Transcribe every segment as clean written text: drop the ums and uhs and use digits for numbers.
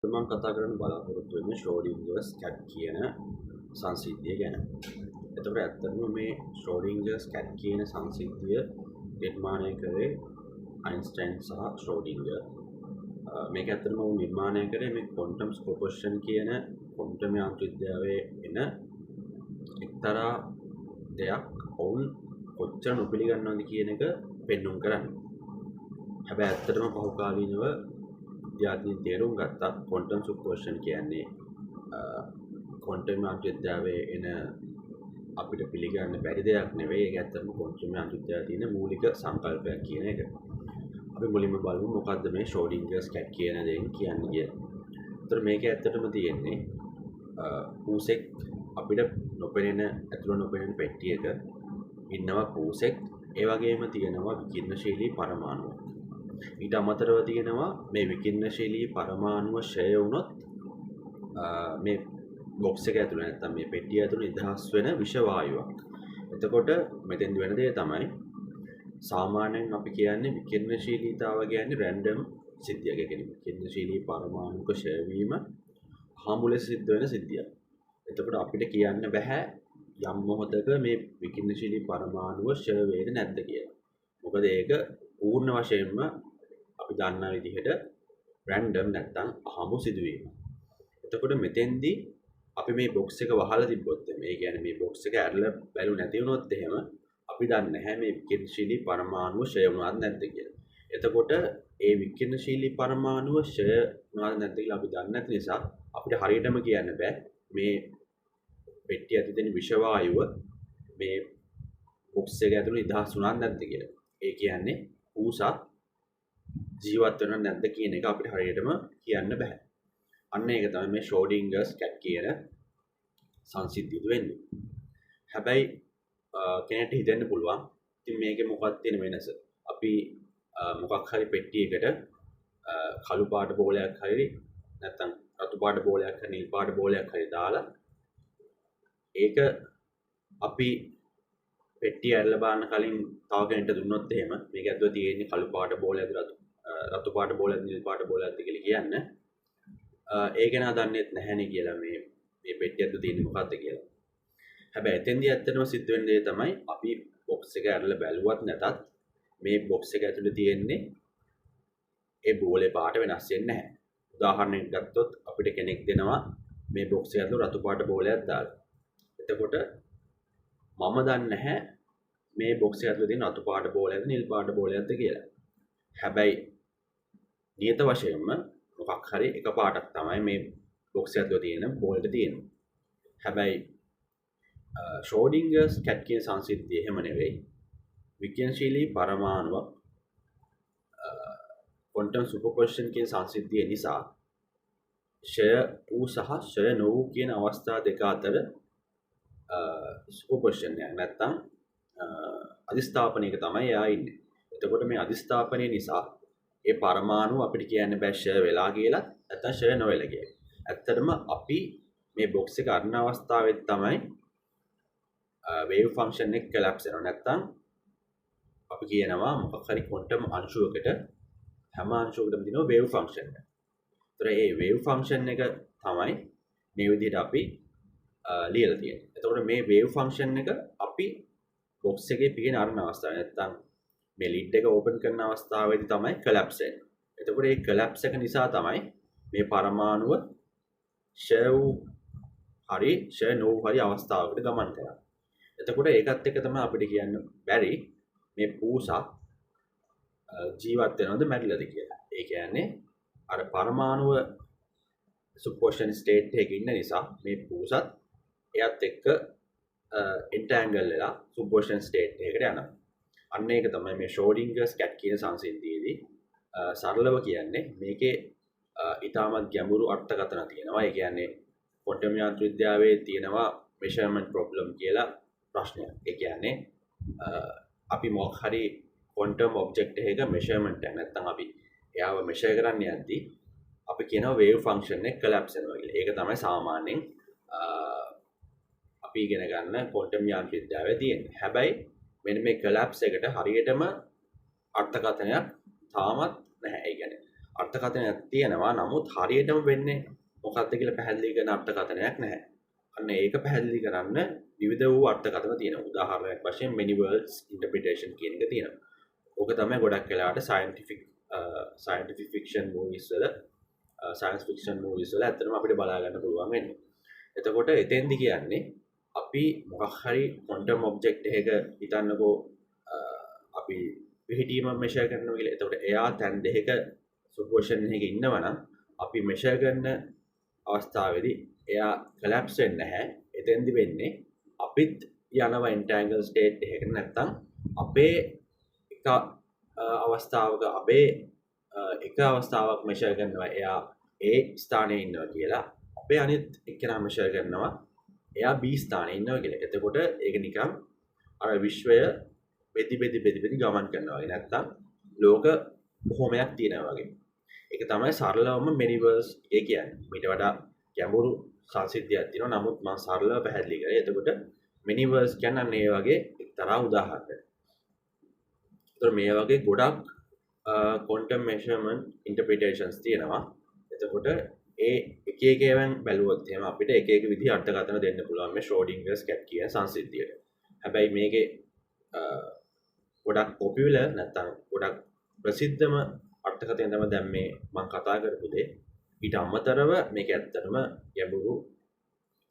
මම කතා කරන්න බලාපොරොත්තු වෙන්නේ ශ්‍රෝඩින්ගර්ස් කැට් කියන සංසිද්ධිය ගැන. එතකොට ඇත්තටම මේ ශ්‍රෝඩින්ගර්ස් කැට් කියන සංසිද්ධිය නිර්මාණය කරේ අයින්ස්ටයින් සහ ශ්‍රෝඩින්ගර්. මේක ඇත්තටම ඔවුන් නිර්මාණය කරේ මේ ක්වොන්ටම් සුපර්පොසිෂන් කියන ක්වොන්ටම් යාන්ත්‍රික විද්‍යාවේ එන එක්තරා දෙයක් ඔවුන් කොච්චර නොපිළිගන්නවද කියන එක පෙන්නුම් කරන්න. හැබැයි ඇත්තටම පහුකාලීනව විද්‍යාඥයින් තේරුම් ගත්තා ක්වොන්ටම් සුපර්පොසිෂන් කියන්නේ ක්වොන්ටම් යාන්ත්‍රික විද්‍යාවේ එන අපිට පිළිගන්න බැරි දෙයක් නෙවෙයි. ඒක ඇත්තටම ක්වොන්ටම් යාන්ත්‍රික විද්‍යාවේ තියෙන මූලික සංකල්පයක් කියන එක. අපි මුලින්ම බලමු මොකද්ද මේ ශ්‍රෝඩින්ගර්ස් කැට් කියන දෙයෙන් කියන්නේ කියලා. ඒතර මේක ඇත්තටම තියෙන්නේ පූසෙක් අපිට නොපෙනෙන ඇතුළ නොපෙනෙන පෙට්ටියක ඉන්නවා පූසෙක්. ඒ වගේම තියෙනවා විකිරණශීලී පරමාණුවක්. ඊට අමතරව තියෙනවා මේ විකිරණශීලී පරමාණුව ක්ෂය වුණොත් මේ බොක්ස් එක ඇතුළේ නැත්තම් මේ පෙට්ටිය ඇතුළේ නිදහස් වෙන විෂ වායුවක්. එතකොට මෙතෙන්දි වෙන දේ තමයි සාමාන්‍යයෙන් අපි කියන්නේ විකිරණශීලීතාව කියන්නේ රැන්ඩම් සිද්ධියක්. ඒ කියන්නේ විකිරණශීලී පරමාණුක ක්ෂය වීම හාමු ලෙස සිද්ධ වෙන සිද්ධියක්. එතකොට අපිට කියන්න බෑ යම් මොහොතක මේ විකිරණශීලී පරමාණුව ක්ෂය වේද නැද්ද කියලා. මොකද ඒක පූර්ණ වශයෙන්ම අපි දන්නා විදිහට රැන්ඩම් නැත්තම් අහඹු සිදුවීම. එතකොට මෙතෙන්දී අපි මේ බොක්ස් එක වහලා තිබ්බොත් එහෙම, ඒ කියන්නේ මේ බොක්ස් එක ඇරලා බැලු නැති වුණොත් එහෙම අපි දන්නේ නැහැ මේ විකිරණශීලී පරමාණුව ක්ෂය වුණාද නැද්ද කියලා. එතකොට ඒ විකිරණශීලී පරමාණුව ක්ෂය වුණාද නැද්ද කියලා අපි දන්නේ නැති නිසා අපිට හරියටම කියන්න බෑ මේ පෙට්ටිය ඇතුලේ තියෙන විෂ වායුව මේ බොක්ස් එක ඇතුලේ නිදහස් වුණාද නැද්ද කියලා. ඒ කියන්නේ පූසා ජීවත් වෙනවද නැද්ද කියන එක අපිට හරියටම කියන්න බෑ. අන්න ඒක තමයි මේ ශ්‍රෝඩින්ගර්ස් කැට් කියන සංසිද්ධියද වෙන්නේ. හැබැයි කෙනෙක්ට හිතෙන්න පුළුවන් ඉතින් මේකේ මොකක්ද තියෙන වෙනස? අපි මොකක් හරි පෙට්ටියකට කළු පාට බෝලයක් හරි නැත්නම් රතු පාට බෝලයක් හරි නිල් පාට බෝලයක් හරි දාලා ඒක අපි පෙට්ටිය ඇරලා බලන්න කලින් තව කෙනෙක්ට දුන්නොත් එහෙම මේක ඇතුලේ තියෙන්නේ කළු පාට බෝලයක්ද රතු පාට බෝලයක්ද නිල් පාට බෝලයක්ද කියලා කියන්න ඒ ගැන දන්නේත් නැහැනේ කියලා මේ මේ පෙට්ටිය ඇතුලේ තියෙන්නේ මොකද්ද කියලා. හැබැයි එතෙන්දී ඇත්තටම සිද්ධ වෙන දේ තමයි අපි බොක්ස් එක ඇරලා බැලුවත් නැතත් මේ බොක්ස් එක ඇතුලේ තියෙන්නේ ඒ බෝලේ පාට වෙනස් වෙන්නේ නැහැ. උදාහරණයක් ගත්තොත් අපිට කෙනෙක් දෙනවා මේ බොක්ස් එක ඇතුලේ රතු පාට බෝලයක් දාලා. එතකොට මම දන්නේ නැහැ මේ බොක්ස් එක ඇතුලේ තියෙන රතු පාට බෝලයක්ද නිල් පාට බෝලයක්ද කියලා. හැබැයි නියත වශයෙන්ම මොකක් හරි එක පාටක් තමයි මේ බොක්ස් එක ඇතුලේ තියෙන බෝලෙට තියෙන්නේ. හැබැයි ශ්‍රෝඩින්ගර්ස් කැට් කියන සංසිද්ධිය එහෙම නෙවෙයි. විකිරණශීලී පරමාණුවක් ක්වොන්ටම් සුපර්පොසිෂන් කියන සංසිද්ධිය නිසා ක්ෂය වූ සහ ක්ෂය නොවූ කියන අවස්ථා දෙක අතර සුපර්පොසිෂන් එකක් නැත්තම් අධිස්ථාපනයක තමයි එයා ඉන්නේ. එතකොට මේ අධිස්ථාපනය නිසා ඒ පරමාණු අපිට කියන්න බෑ ක්ෂය වෙලා කියලා නැත්තම් ක්ෂය නොවෙලා කියලා. ඇත්තටම අපි මේ බොක්ස් එක අරන අවස්ථාවෙත් තමයි වේව් ෆන්ක්ෂන් එක කොලැප්ස් වෙනවා. නැත්තම් අපි කියනවා මොකක් හරි ක්වොන්ටම් අංශුවකට හැම අංශුවකටම තියෙනවා වේව් ෆන්ක්ෂන් එක. ඒතර ඒ වේව් ෆන්ක්ෂන් එක තමයි මේ විදිහට අපි ලියලා තියෙන්නේ. එතකොට මේ වේව් ෆන්ක්ෂන් එක අපි බොක්ස් එකේ පිගෙන අරන අවස්ථාව නැත්තම් මේ ලිඩ් එක ඕපන් කරන අවස්ථාවේදී තමයි කොලැප්ස් වෙන්නේ. එතකොට මේ කොලැප්ස් එක නිසා තමයි මේ පරමාණුව ක්ෂය වූ හරි ක්ෂය නොවූ හරි අවස්ථාවකට ගමන් කරන්නේ. එතකොට ඒකත් එක්ක තමයි අපිට කියන්න බැරි මේ පූසා ජීවත් වෙනවද මැරිලාද කියලා. ඒ කියන්නේ අර පරමාණුව සුපර්පොසිෂන් ස්ටේට් එකක ඉන්න නිසා මේ පූසත් එයත් එක්ක එන්ටැන්ගල් වෙලා සුපර්පොසිෂන් ස්ටේට් එකකට යනවා. අන්න ඒක තමයි මේ ශ්‍රෝඩින්ගර්ස් කැට් කියන සංසිද්ධියේදී සරලව කියන්නේ. මේකේ ඉතාමත් ගැඹුරු අර්ථකථන තියෙනවා. ඒ කියන්නේ ක්වොන්ටම් යාන්ත්‍රික විද්‍යාවේ තියෙනවා මෙෂර්මන්ට් ප්‍රොබ්ලම් කියලා ප්‍රශ්නයක්. ඒ කියන්නේ අපි මොකක් හරි ක්වොන්ටම් ඔබ්ජෙක්ට් එකක මෙෂර්මන්ට් එක නැත්තම් අපි එයාව මෙෂර් කරන්න යද්දී අපි කියනවා වේව් ෆන්ක්ෂන් එක කොලැප්ස් වෙනවා කියලා. ඒක තමයි සාමාන්‍යයෙන් අපි ඉගෙන ගන්න ක්වොන්ටම් යාන්ත්‍රික විද්‍යාවේ තියෙන්නේ. හැබැයි මෙන්න මේ කොලැප්ස් එකට හරියටම අර්ථකථනයක් තාමත් නැහැ. ඒ කියන්නේ අර්ථකථනයක් තියෙනවා. නමුත් හරියටම වෙන්නේ මොකක්ද කියලා පැහැදිලි කරන අර්ථකථනයක් නැහැ. අන්න ඒක පැහැදිලි කරන්න විවිධ වූ අර්ථකථන තියෙනවා. උදාහරණයක් වශයෙන් many worlds interpretation කියන එක තියෙනවා. ඕක තමයි ගොඩක් වෙලාවට scientific fiction movies වල, science fiction movies වල ඇත්තටම අපිට බලා ගන්න පුළුවන් වෙන්නේ. එතකොට එතෙන්දි කියන්නේ අපි මොකක් හරි ක්වොන්ටම් ඔබ්ජෙක්ට් එකක හිතන්නකෝ අපි පිහිටීම මෙෂර් කරනවා කියලා. එතකොට එයා තැන් දෙකක සුපර්පොසිෂන් එකක ඉන්නවා නම් අපි මෙෂර් කරන අවස්ථාවේදී එයා කොලැප්ස් වෙන්නේ නැහැ. එතෙන්දි වෙන්නේ අපිත් යනවා එන්ටැන්ගල් ස්ටේට් එකකට. නැත්තම් අපේ එක අවස්ථාවක අපේ එක අවස්ථාවක් මෙෂර් කරනවා එයා ඒ ස්ථානයේ ඉන්නවා කියලා. අපේ අනිත් එක්කෙනා මෙෂර් කරනවා එයා B ස්ථානයේ ඉන්නවා කියලා. එතකොට ඒක නිකන් අර විශ්වය බෙදි බෙදි බෙදි බෙදි ගමන් කරනවා වගේ. නැත්තම් ලෝක බොහොමයක් තියෙනවා වගේ. ඒක තමයි සරලවම many worlds ඒ කියන්නේ. මීට වඩා ගැඹුරු සංසිද්ධියක් තියෙනවා. නමුත් මම සරලව පැහැදිලි කරේ. එතකොට many worlds කියන්නේ අන්න ඒ වගේ එක්තරා උදාහරණයක්. එතකොට මේ වගේ ගොඩක් ක්වොන්ටම් මෙෂර්මන්ට් ඉන්ටර්ප්‍රිටේෂන්ස් තියෙනවා. එතකොට ඒ එක එක ඒවාන් බැලුවොත් එහෙම අපිට එක එක විදිහ අර්ථකථන දෙන්න පුළුවන් මේ ශ්‍රෝඩින්ගර්ස් කැට් කියන සංසිද්ධියට. හැබැයි මේකේ ගොඩක් පොපියුලර් නැත්තම් ගොඩක් ප්‍රසිද්ධම අර්ථකථනය තමයි දැන් මේ මම කතා කරපු දේ. ඊට අමතරව මේක ඇත්තටම ගැඹුරු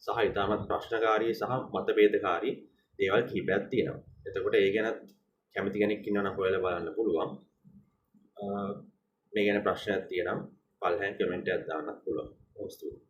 සහ ඉතාමත් ප්‍රශ්නකාරී සහ මතභේදකාරී දේවල් කිහිපයක් තියෙනවා. එතකොට ඒ ගැනත් කැමති කෙනෙක් ඉන්නවා නම් හොයලා බලන්න පුළුවන්. මේ ගැන ප්‍රශ්නයක් තියෙනම් පල්ලෙහාන් කමෙන්ට් එකක් දාන්නත් පුළුවන්. බොහොම ස්තුතියි.